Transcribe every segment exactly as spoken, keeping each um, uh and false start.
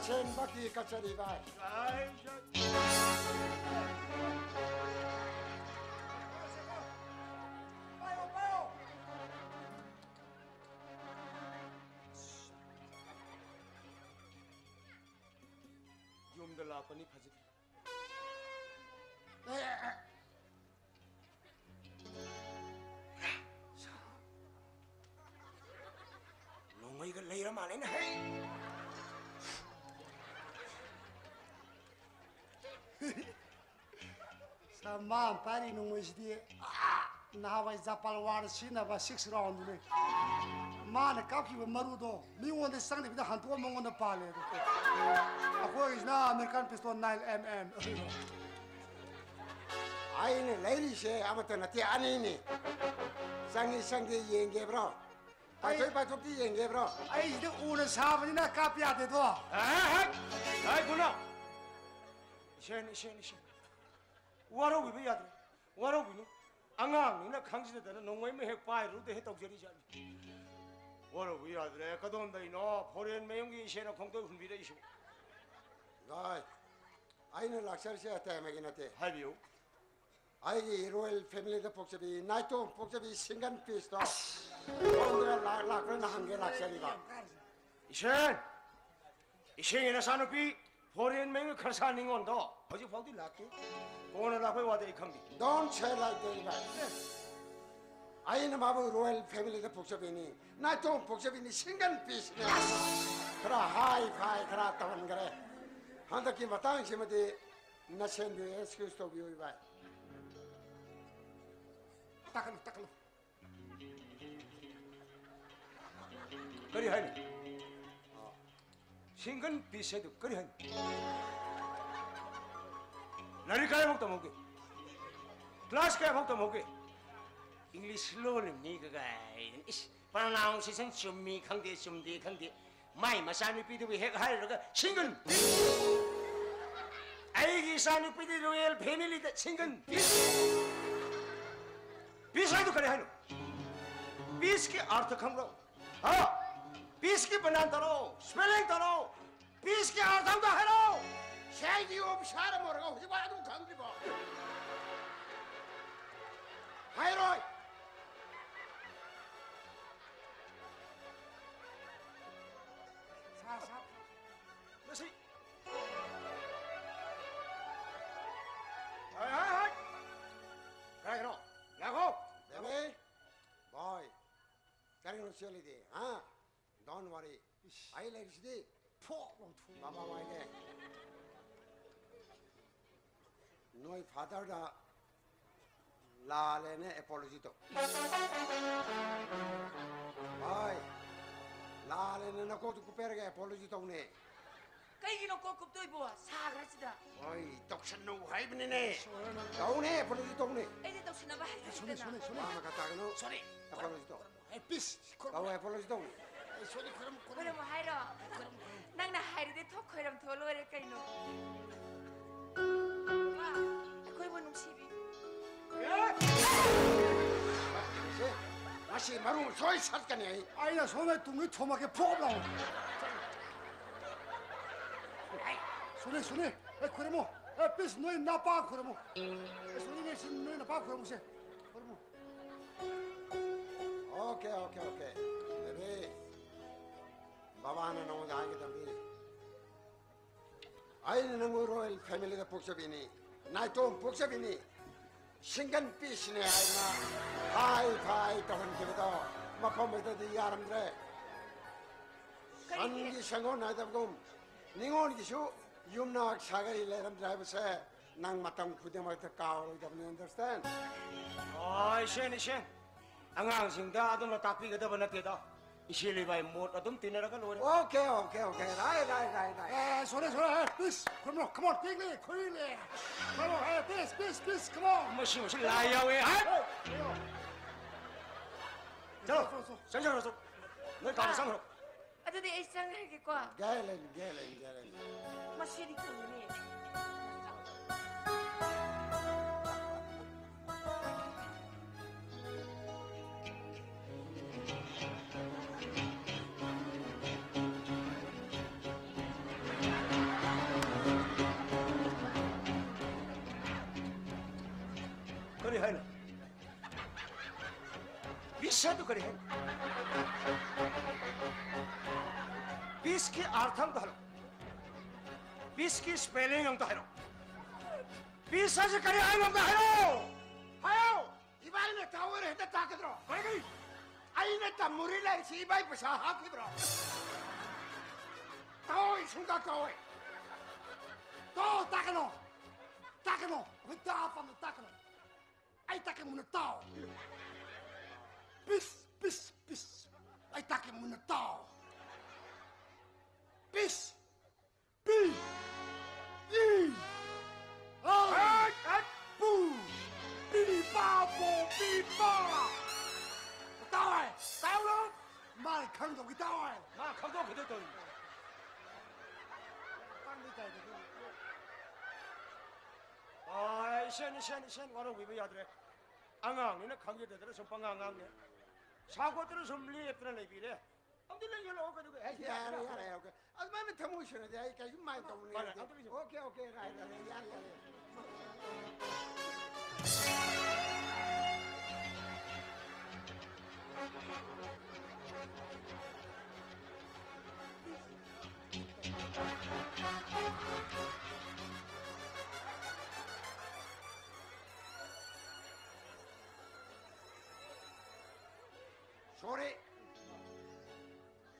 ꯁꯦꯡꯕꯒꯤ ꯀꯆꯦꯔꯤ ꯚꯥꯏ꯫ ꯌꯨꯝꯗ ꯂꯥꯛꯄꯅꯤ ꯐꯖꯗꯦ꯫ ꯅꯣꯡꯃꯩꯒ ꯂꯩꯔ ꯃꯥꯜꯂꯦꯅꯦ, ꯍꯩ! ꯁꯥ, ꯃꯥ ꯄꯥꯏꯔꯤ ꯅꯣꯡꯃꯩꯁꯤꯗꯤ, ꯑꯥ, ꯅꯍꯥꯟꯋꯥꯏ ꯖꯄꯥꯟ ꯋꯥꯔꯗ ꯁꯤꯖꯤꯟꯅꯕ ꯁꯤꯛꯁ ꯔꯥꯎꯟꯗꯨꯅꯦ꯫ ꯃꯥꯅ ꯀꯥꯞꯈꯤꯕ ꯃꯔꯨꯗꯣ ꯃꯤꯉꯣꯟꯗ ꯆꯪꯗꯕꯤꯗ ꯍꯟꯇꯣꯛꯑ ꯃꯉꯣꯟꯗ ꯄꯥꯜꯂꯦ ꯑꯗꯣ꯫ ꯑꯩꯈꯣꯏꯒꯤꯁꯤꯅ American pistol nine M M. ꯑꯩꯅ ꯂꯩꯔꯤꯁꯦ ꯑꯃꯠꯇ ꯅꯠꯇꯦ, ꯑꯅꯤꯅꯤ꯫ ꯆꯪꯉꯤ ꯆꯪꯗꯦ ꯌꯦꯡꯒꯦꯕ꯭ꯔꯣ? ꯄꯥꯏꯊꯣꯛꯏ ꯄꯥꯏꯊꯣꯛꯇꯦ ꯌꯦꯡꯒꯦꯕ꯭ꯔꯣ? ꯑꯩꯁꯤꯗꯤ ꯎꯅ ꯁꯥꯕꯅꯤꯅ ꯀꯥꯞꯄ ꯌꯥꯗꯦꯗꯣ꯫ ꯑꯦ, ꯍꯦꯛ! ꯍꯦꯛ, ꯀꯨꯅꯣ! ꯏꯁꯦꯟ, ꯏꯁꯦꯟ, ꯏꯁꯦꯟ꯫ ꯋꯥꯔꯧꯕꯤꯕ ꯌꯥꯗ꯭ꯔꯦ꯫ ꯋꯥꯔꯧꯕꯤꯅꯨ꯫ ꯑꯉꯥꯡꯅꯤꯅ ꯈꯪꯖꯗꯗꯅ ꯅꯣꯡꯃꯩ ꯑꯃ ꯍꯦꯛ ꯄꯥꯏꯔꯨꯗ ꯍꯦꯛ ꯇꯧꯖꯔꯤꯖꯥꯠꯅꯤ꯫ ꯋꯥꯔꯧꯕ ꯌꯥꯗ꯭ꯔꯦ꯫ ꯀꯗꯣꯝꯗꯩꯅꯣ ꯐꯣꯔꯦꯟ ꯃꯌꯨꯝꯒꯤ ꯏꯆꯦꯅ ꯈꯣꯡꯗꯣꯏ ꯍꯨꯟꯕꯤꯔꯛꯏꯁꯤꯕꯨ? ꯚꯥꯏ, ꯑꯩꯅ ꯂꯥꯛꯆꯔꯤꯁꯦ ꯑꯇꯩ ꯑꯃꯒꯤ ꯅꯠꯇꯦ꯫ ꯍꯥꯏꯕꯤꯌꯨ꯫ ꯑꯩꯒꯤ ꯔꯣꯌꯦꯜ ꯐꯦꯃꯤꯂꯤꯗ ꯄꯣꯛꯆꯕꯤ, ꯅꯥꯏꯇꯣꯝ ꯄꯣꯛꯆꯕꯤ, ꯁꯤꯡꯒꯜ ꯄꯤꯁꯇꯣ꯫ ꯁꯣꯝꯗ ꯂꯥꯛ-, ꯂꯥꯛꯄ꯭ꯔꯅ ꯍꯪꯒꯦ ꯂꯥꯛꯆꯔꯤꯕ꯫ ꯏꯆꯦ! ꯏꯁꯤꯡꯒꯤ ꯅꯆꯥꯅꯨꯄꯤ ꯐꯣꯔꯦꯟ ꯃꯌꯨꯝꯒꯤ ꯈꯔꯁꯥ ꯅꯤꯉꯣꯜꯗꯣ ꯍꯧꯖꯤꯛ ꯐꯥꯎꯗꯤ ꯂꯥꯛꯇꯦ꯫ ꯀꯣꯟꯅ ꯂꯥꯛꯄꯩ ꯋꯥꯗꯤ ꯑꯩ ꯈꯪꯗꯦ꯫ Don't say like that, guys. ꯑꯩꯅ ꯃꯥꯕꯨ ꯔꯣꯌꯦꯜ ꯐꯦꯃꯤꯂꯤꯗ ꯄꯣꯛꯆꯕꯤꯅꯤ, ꯅꯥꯏꯇꯣꯝ ꯄꯣꯛꯆꯕꯤꯅꯤ, ꯁꯤꯡꯒꯜ ꯄꯤꯁꯅꯦ꯫ ꯈꯔ ꯍꯥꯏ ꯐꯥꯏ ꯈꯔ ꯇꯧꯍꯟꯈꯔꯦ꯫ ꯍꯟꯗꯛꯀꯤ ꯃꯇꯥꯡꯁꯤꯃꯗꯤ ꯅꯁꯦꯟꯕꯤ ꯑꯦꯛꯁꯀ꯭ꯌꯨꯁ ꯇꯧꯕꯤꯌꯨ ꯏꯕꯥꯏ꯫ ꯇꯥꯛꯀꯅꯨ, ꯇꯥꯛꯀꯅꯨ꯫ ꯀꯔꯤ ꯍꯥꯏꯅꯣ? ꯁꯤꯡꯒꯜ ꯄꯤꯁ ꯍꯥꯏꯗꯨ ꯀꯔꯤ ꯍꯥꯏꯅꯣ? ꯂꯥꯏꯔꯤꯛ ꯀꯌꯥꯐꯥꯎ ꯇꯝꯍꯧꯒꯦ? ꯀ꯭ꯂꯥꯁ ꯀꯌꯥꯐꯥꯎ ꯇꯝꯍꯧꯒꯦ? ꯏꯪꯂꯤꯁ ꯂꯣꯜꯂꯤꯕꯅꯤ ꯀꯒꯥꯏꯗꯅ꯫ ꯏꯁ, pronunciation ꯆꯨꯝꯃꯤ ꯈꯪꯗꯦ, ꯆꯨꯝꯗꯦ ꯈꯪꯗꯦ꯫ ꯃꯥꯏ ꯃꯆꯥꯅꯨꯄꯤꯗꯨꯕꯨ ꯍꯦꯛ ꯍꯥꯏꯔꯨꯔꯒ ꯁꯤꯡꯒꯜ ꯄꯤꯁ꯫ ꯑꯩꯒꯤ ꯏꯆꯥꯅꯨꯄꯤꯗꯤ ꯔꯣꯌꯦꯜ ꯐꯦꯃꯤꯂꯤꯗ ꯁꯤꯡꯒꯜ ꯄꯤꯁ꯫ ꯄꯤꯁ ꯍꯥꯏꯗꯨ ꯀꯔꯤ ꯍꯥꯏꯅꯣ? ꯄꯤꯁꯀꯤ ꯑꯥꯔꯊ ꯈꯪꯕ꯭ꯔꯣ? ꯍꯥ? ꯄꯤꯁꯀꯤ ꯕꯅꯥꯟ ꯇꯧꯔꯣ, ꯁ꯭ꯄꯦꯂꯤꯡ ꯇꯧꯔꯣ꯫ ꯄꯤꯁꯀꯤ ꯑꯥꯔꯊ ꯑꯝꯇ ꯍꯥꯏꯔꯛꯑꯣ꯫ ꯁꯤ ꯑꯥꯏ ꯗꯤ ꯑꯣꯐꯤꯁꯥꯔ ꯑꯃ ꯑꯣꯏꯔꯒ ꯍꯧꯖꯤꯛꯐꯥꯎ ꯑꯗꯨꯝ ꯈꯪꯗ꯭ꯔꯤꯕꯣ? ꯍꯥꯏꯔꯣꯏ꯫ ꯁꯥ, ꯁꯥ꯫ ꯃꯁꯤ꯫ ꯍꯥꯏ, ꯍꯥꯏ, ꯍꯥꯏ꯫ ꯀꯥꯏꯗꯅꯣ? ꯂꯥꯛꯈꯣ꯫ ꯕꯦꯕꯤ꯫ ꯕꯣꯏ꯫ ꯀꯔꯤꯅꯣ ꯆꯦꯜꯂꯤꯗꯤ, ꯍꯥ? Don't worry. ꯏꯁ꯫ ꯑꯩ ꯂꯩꯔꯤꯁꯤꯗꯤ꯫ ꯐꯣꯛ ꯂꯥꯎ ꯊꯣꯛ꯫ ꯕꯥꯕꯥ ꯋꯥꯏꯒꯦ꯫ ꯅꯣꯏ ꯐꯥꯗꯔꯗ ꯂꯥꯜꯂꯦꯅ ꯑꯦꯄꯣꯂꯣꯖꯤ ꯇꯧ꯫ ꯍꯣꯏ꯫ ꯂꯥꯜꯂꯦꯅ ꯅꯀꯣꯛꯇꯨ ꯀꯨꯞꯄꯦꯔꯒ ꯑꯦꯄꯣꯂꯣꯖꯤ ꯇꯧꯅꯦ꯫ ꯀꯩꯒꯤꯅꯣ ꯀꯣꯛ ꯀꯨꯞꯇꯣꯏꯕꯣ? ꯁꯥꯈ꯭ꯔꯁꯤꯗ꯫ ꯍꯣꯏ, ꯇꯧꯁꯟꯅꯧ ꯍꯥꯏꯕꯅꯤꯅꯦ꯫ ꯇꯧꯅꯦ, ꯑꯦꯄꯣꯂꯣꯖꯤ ꯇꯧꯅꯦ꯫ ꯑꯩꯗꯤ ꯇꯧꯁꯤꯟꯅꯕ ꯍꯩꯇꯦꯗꯅ꯫ ꯁꯣꯔꯤ, ꯁꯣꯔꯤ, ꯁꯣꯔꯤ꯫ ꯃꯥ ꯃꯈꯥ ꯇꯥꯒꯅꯨ꯫ ꯁꯣꯔꯤ꯫ ꯑꯦꯄꯣꯂꯣꯖꯤ ꯇꯧ꯫ ꯑꯦ, ꯄꯤꯁ꯫ ꯇꯧ, ꯑꯦꯄꯣꯂꯣꯖꯤ ꯇꯧꯅꯦ꯫ ꯑꯦ, ꯁꯣꯔꯤ, ꯈꯨꯔꯨꯝ, ꯈꯨꯔꯨꯝ꯫ ꯈꯨꯔꯨꯝꯃꯣ ꯍꯥꯏꯔꯣ? ꯈꯨꯔꯨꯝ, ꯈꯨꯔꯨꯝ꯫ ꯅꯪꯅ ꯍꯥꯏꯔꯗꯤ ꯊꯣꯛ ꯈꯣꯏꯔꯝ ꯊꯣꯛ ꯂꯣꯏꯔꯦ ꯀꯩꯅꯣ꯫ ꯃꯥ, ꯑꯩꯈꯣꯏꯕꯨ ꯅꯨꯡꯁꯤꯕꯤ꯫ ꯁꯦ, ꯃꯁꯤ ꯃꯔꯨ ꯁꯣꯏ ꯁꯠꯀꯅꯤ ꯑꯩ꯫ ꯑꯩꯅ ꯁꯣꯝꯗ ꯇꯨꯡꯒꯤ ꯊꯣꯝꯃꯛꯀꯦ ꯐꯣꯞ ꯂꯥꯎ꯫ ꯁꯣꯅꯤ, ꯁꯣꯅꯤ, ꯑꯦ, ꯈꯨꯔꯨꯝꯃꯣ꯫ ꯑꯦ, ꯄꯤꯁ, ꯅꯣꯏ ꯅꯄꯥ ꯈꯨꯔꯨꯝꯃꯣ꯫ ꯑꯦ, ꯁꯣꯅꯤ, ꯅꯣꯏ ꯁꯤ, ꯅꯣꯏ ꯅꯄꯥ ꯈꯨꯔꯨꯝꯃꯣꯁꯦ꯫ ꯈꯨꯔꯨꯝꯃꯣ꯫ Okay, okay, okay. ꯕꯦꯕꯤ, ꯕꯕꯥꯅ ꯅꯉꯣꯟꯗ ꯍꯥꯏꯒꯗꯕꯅꯤ꯫ ꯑꯩꯅ ꯅꯪꯕꯨ ꯔꯣꯌꯦꯜ ꯐꯦꯃꯤꯂꯤꯗ ꯄꯣꯛꯆꯕꯤꯅꯤ, ꯅꯥꯏꯇꯣꯝ ꯄꯣꯛꯆꯕꯤꯅꯤ, ꯁꯤꯡꯒꯟ ꯄꯤꯁꯅꯦ ꯍꯥꯏꯅ ꯐꯥꯏ ꯐꯥꯏ ꯇꯧꯍꯟꯈꯤꯕꯗꯣ ꯃꯐꯝ ꯑꯗꯨꯗꯤ ꯌꯥꯔꯝꯗ꯭ꯔꯦ꯫ ꯀꯔꯤꯒꯤ? ꯁꯟꯒꯤ ꯁꯪꯒꯣꯟ ꯍꯥꯏꯗꯕꯒꯨꯝ ꯅꯤꯉꯣꯜꯒꯤꯁꯨ ꯌꯨꯝꯅꯥꯛ ꯁꯥꯒꯩ ꯂꯩꯔꯝꯗ꯭ꯔꯦ ꯍꯥꯏꯕꯁꯦ ꯅꯪ ꯃꯇꯝ ꯈꯨꯗꯤꯡꯃꯛꯇ ꯀꯥꯎꯔꯣꯏꯗꯕꯅꯤ, understand? ꯑꯣ, ꯏꯁꯦꯟ, ꯏꯁꯦꯟ꯫ ꯑꯉꯥꯡꯁꯤꯡꯗ ꯑꯗꯨꯝꯅ ꯇꯥꯛꯄꯤꯒꯗꯕ ꯅꯠꯇꯦꯗ꯫ ꯏꯆꯦ ꯂꯩꯕꯥꯏ ꯃꯣꯠ ꯑꯗꯨꯝ ꯇꯤꯟꯅꯔꯒ ꯂꯣꯏꯔꯦ꯫ Okay, okay, okay. Right, right, right, right. A, sorry, sorry, A, please, ꯈꯨꯔꯨꯝꯂꯣ, come on, quickly, quickly. ꯈꯨꯔꯨꯝꯂꯣ, A, please, please, please, come on. ꯃꯁꯤ, ꯃꯁꯤ ꯂꯥꯏ ꯌꯥꯎꯋꯦ, ꯍꯥꯏ! ꯑꯦ, ꯀꯩꯅꯣ? ꯆꯠꯂꯣ, ꯆꯠꯂꯣ, ꯆꯠꯂꯣ, ꯆꯠꯂꯣ, ꯆꯠꯂꯣ, ꯆꯠꯂꯣ, ꯆꯠꯂꯣ꯫ ꯅꯣꯏ ꯀꯥꯗ ꯆꯪꯈ꯭ꯔꯣ꯫ ꯑꯗꯨꯗꯤ ꯑꯩ ꯆꯪꯈ꯭ꯔꯒꯦꯀꯣ꯫ ꯒꯦꯂꯦꯟ, ꯒꯦꯂꯦꯟ, ꯒꯦꯂꯦꯟ꯫ ꯃꯁꯤꯗꯤ ꯀꯩꯅꯣꯅꯦ? ꯄꯩꯁꯥꯗꯨ ꯀꯔꯤ ꯍꯥꯏ? ꯄꯤꯁꯀꯤ ꯑꯥꯔꯊ ꯑꯝꯇ ꯍꯥꯏꯔꯛꯑꯣ꯫ ꯄꯤꯁꯀꯤ ꯁ꯭ꯄꯦꯂꯤꯡ ꯑꯝꯇ ꯍꯥꯏꯔꯛꯑꯣ꯫ ꯄꯤꯁ ꯍꯥꯏꯁꯦ ꯀꯔꯤ ꯍꯥꯏꯅꯣ ꯑꯝꯇ ꯍꯥꯏꯔꯛꯑꯣ꯫ ꯍꯥꯏꯌꯣ꯫ ꯏꯕꯥꯏꯅ ꯇꯥꯛꯑꯣꯏꯔꯦ ꯍꯦꯛꯇ ꯇꯥꯛꯀꯗ꯭ꯔꯣ? ꯀꯔꯤ, ꯀꯔꯤ? ꯑꯩꯅ ꯇꯝꯃꯨꯔꯤ ꯂꯥꯏꯔꯤꯛꯁꯤ ꯏꯕꯥꯏ ꯄꯩꯁꯥ ꯍꯥꯞꯈꯤꯕ꯭ꯔꯣ? ꯇꯥꯛꯑꯣꯏ, ꯁꯨꯡꯇꯥꯛ ꯇꯥꯛꯑꯣꯏ꯫ ꯇꯥꯛꯑꯣ, ꯇꯥꯛꯀꯅꯣ꯫ ꯇꯥꯛꯀꯅꯣ꯫ ꯍꯣꯏ, ꯇꯥꯛꯑ ꯄꯥꯝꯅ ꯇꯥꯛꯀꯅꯣ꯫ ꯑꯩ ꯇꯥꯛꯀꯦ ꯃꯨꯟꯅ ꯇꯥꯎ꯫ ꯄꯤꯁ, ꯄꯤꯁ, ꯄꯤꯁ꯫ ꯑꯩ ꯇꯥꯛꯀꯦ ꯃꯨꯟꯅ ꯇꯥꯎ꯫ ꯄꯤꯁ꯫ ꯄꯤ꯫ ꯏ꯫ ꯑꯥ꯫ ꯍꯠ, ꯍꯠ꯫ ꯄꯨ꯫ ꯄꯤ ꯄꯥ ꯄꯣ ꯄꯤ ꯄꯥ꯫ ꯇꯥꯎ ꯍꯥꯏ꯫ ꯇꯥꯎ ꯂꯥꯎ꯫ ꯃꯥꯅ ꯈꯪꯗꯧꯒꯤ ꯇꯥꯎ ꯍꯥꯏ꯫ ꯃꯥ ꯈꯪꯗꯧ ꯈꯪꯗꯧ ꯇꯧꯔꯤ꯫ ꯄꯥꯡꯗꯤ ꯇꯥꯏꯗ ꯑꯗꯨ꯫ ꯑꯥꯏ, ꯏꯁꯦꯟ, ꯏꯁꯦꯟ, ꯏꯁꯦꯟ, ꯋꯥꯔꯧꯕꯤꯕ ꯌꯥꯗ꯭ꯔꯦ꯫ ꯑꯉꯥꯡꯅꯤꯅ ꯈꯪꯖꯗꯗꯅ ꯁꯨꯝ ꯄꯉꯥꯡ ꯉꯥꯡꯅꯦ꯫ ꯁꯥꯎꯒꯠꯇꯅ ꯁꯨꯝ ꯂꯦꯞꯇꯅ ꯂꯩꯕꯤꯔꯦ꯫ ꯑꯝꯇ ꯂꯩꯁꯜꯂꯛꯑꯣ, ꯀꯩꯗꯧꯒꯦ? ꯍꯥꯏ, ꯌꯥꯔꯦ, ꯌꯥꯔꯦ, ꯑꯣꯀꯦ꯫ ꯑꯗꯨꯃꯥꯏꯅ ꯊꯃꯣꯏ ꯁꯦꯡꯅꯗꯤ ꯑꯩ ꯀꯩꯁꯨ ꯃꯥꯏꯟ ꯇꯧꯅꯤꯡꯗꯦ꯫ ꯐꯔꯦ, ꯑꯝꯇ ꯂꯩꯁꯜꯂꯛꯑꯣ꯫ ꯑꯣꯀꯦ, ꯑꯣꯀꯦ, ꯔꯥꯏꯠ, ꯔꯥꯏꯠ, ꯌꯥꯔꯦ, ꯌꯥꯔꯦ꯫ ꯁꯣꯔꯤ꯫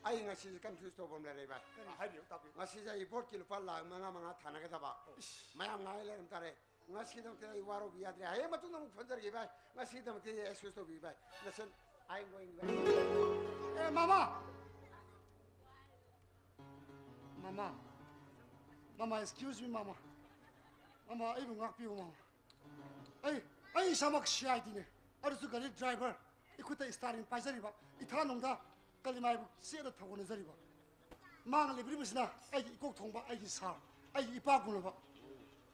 ꯑꯩ ꯉꯁꯤꯁꯦ ꯀꯟꯐ꯭ꯌꯨꯁ ꯇꯧꯕ ꯑꯃ ꯂꯩꯔꯦ, ꯚꯥꯏ꯫ ꯀꯔꯤ? ꯍꯥꯏꯕꯤꯌꯨ, ꯇꯥꯕꯤꯌꯨ꯫ ꯉꯁꯤꯁꯦ ꯑꯩ ꯕꯣꯠꯀꯤ ꯂꯨꯄꯥ ꯂꯥꯈ ꯃꯉꯥ ꯃꯉꯥ ꯊꯥꯅꯒꯗꯕ꯫ ꯏꯁ꯫ ꯃꯌꯥꯝ ꯉꯥꯏ ꯂꯩꯔꯝ ꯇꯥꯔꯦ꯫ ꯉꯁꯤꯒꯤꯗꯃꯛꯇꯤ ꯑꯩ ꯋꯥꯔꯧꯕꯤ ꯌꯥꯗ꯭ꯔꯦ꯫ ꯍꯌꯦꯡ ꯃꯇꯨꯡꯗ ꯑꯃꯨꯛ ꯐꯣꯟꯖꯔꯒꯦ, ꯚꯥꯏ꯫ ꯉꯁꯤꯒꯤꯗꯃꯛꯇꯤ ꯑꯦꯛꯁꯀ꯭ꯌꯨꯁ ꯇꯧꯕꯤꯌꯨ, ꯚꯥꯏ꯫ ꯅꯁꯟ, I am going, ꯚꯥꯏ꯫ ꯑꯦ, ꯃꯥꯃ! ꯃꯥꯃ! ꯃꯥꯃ, excuse me, ꯃꯥꯃ꯫ ꯃꯥꯃ, ꯑꯩꯕꯨ ꯉꯥꯛꯄꯤꯌꯨ, ꯃꯥꯃ꯫ ꯑꯩ, ꯑꯩ ꯏꯁꯥꯃꯛ ꯁꯤ ꯑꯥꯏ ꯗꯤꯅꯦ꯫ ꯑꯗꯨꯁꯨ ꯒꯥꯔꯤ ꯗ꯭ꯔꯥꯏꯚꯔ꯫ ꯏꯈꯨꯠꯇ ꯏꯁꯇꯥꯔꯤꯡ ꯄꯥꯏꯖꯔꯤꯕ, ꯏꯊꯥ ꯅꯨꯡꯗ ꯀꯂꯤꯃꯥꯏꯕꯨ ꯆꯦꯠꯅ ꯊꯧꯒꯣꯟꯅꯖꯔꯤꯕ꯫ ꯃꯥꯡ ꯂꯩꯕꯤꯔꯤꯕꯁꯤꯅ ꯑꯩꯒꯤ ꯏꯀꯣꯛ ꯊꯣꯡꯕ, ꯑꯩꯒꯤ ꯁꯥꯔ, ꯑꯩꯒꯤ ꯏꯄꯥꯒꯨꯝꯂꯕ꯫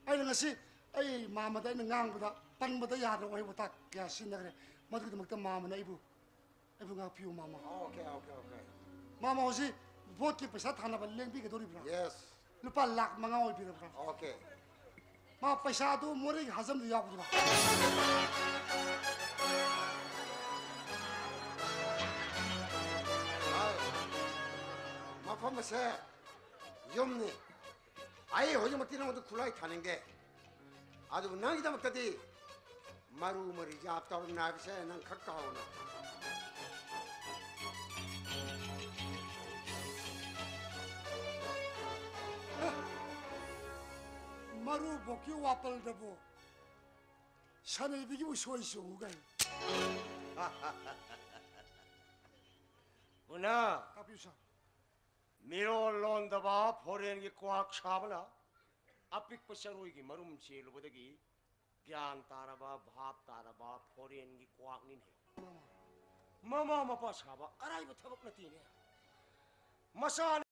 ꯑꯩꯅ ꯉꯁꯤ ꯑꯩ ꯃꯥꯃꯗ ꯑꯩꯅ ꯉꯥꯡꯕꯗ, ꯄꯟꯕꯗ ꯌꯥꯗ꯭ꯔꯕ ꯋꯥꯍꯩ ꯋꯥꯇꯥ ꯀꯌꯥ ꯁꯤꯖꯤꯟꯅꯈ꯭ꯔꯦ꯫ ꯃꯗꯨꯒꯤꯗꯃꯛꯇ ꯃꯥꯃꯅ ꯑꯩꯕꯨ, ꯑꯩꯕꯨ ꯉꯥꯛꯄꯤꯌꯨ, ꯃꯥꯃ꯫ Okay, okay, okay. ꯃꯥꯃ ꯍꯧꯖꯤꯛ ꯚꯣꯠꯀꯤ ꯄꯩꯁꯥ ꯊꯥꯅꯕ ꯂꯦꯡꯕꯤꯒꯗꯧꯔꯤꯕ꯭ꯔꯥ? ꯌꯦꯁ꯫ ꯂꯨꯄꯥ ꯂꯥꯈ ꯃꯉꯥ ꯑꯣꯏꯕꯤꯔꯕ꯭ꯔꯥ? ꯑꯣꯀꯦ꯫ ꯃꯥ ꯄꯩꯁꯥꯗꯨ ꯃꯣꯔꯦꯒꯤ ꯍꯥꯖꯝꯗ ꯌꯥꯎꯕꯗꯨꯔꯥ? ꯐꯝꯕꯁꯦ ꯌꯨꯝꯅꯤ꯫ ꯑꯩ ꯍꯧꯖꯤꯛꯃꯛꯇꯤ ꯅꯉꯣꯟꯗ ꯈꯨꯠꯂꯥꯏ ꯊꯥꯅꯤꯡꯗꯦ꯫ ꯑꯗꯨꯕꯨ ꯅꯪꯒꯤꯗꯃꯛꯇꯗꯤ ꯃꯔꯨ ꯑꯃ reserve ꯇꯧꯔꯝꯃꯦ ꯍꯥꯏꯕꯁꯦ ꯅꯪ ꯈꯛ ꯀꯥꯎꯅꯨ꯫ ꯃꯔꯨꯕꯣꯛꯀꯤ ꯋꯥꯄꯜꯗꯕꯨ ꯁꯅꯩꯕꯤꯒꯤ ꯎꯁꯣꯏ ꯆꯣꯡꯉꯨ ꯀꯩꯅꯣ꯫ ꯃꯨꯅꯥ꯫ ꯇꯥꯛꯄꯤꯌꯨ ꯁꯥꯔ꯫ ꯃꯤꯔꯣꯜ ꯂꯣꯟꯗꯕ foreignꯒꯤ ꯀ꯭ꯋꯥꯛ ꯁꯥꯕꯅ ꯑꯄꯤꯛꯄ ꯆꯔꯣꯏꯒꯤ ꯃꯔꯨꯝ ꯆꯦꯜꯂꯨꯕꯗꯒꯤ ꯒ꯭ꯌꯥꯟ ꯇꯥꯔꯕ, ꯚꯥꯞ ꯇꯥꯔꯕ foreignꯒꯤ ꯀ꯭ꯋꯥꯛꯅꯤꯅꯦ꯫ ꯃꯃꯥ ꯃꯄꯥ ꯁꯥꯕ ꯑꯔꯥꯏꯕ ꯊꯕꯛ ꯅꯠꯇꯦꯅꯦ꯫ ꯃꯆꯥ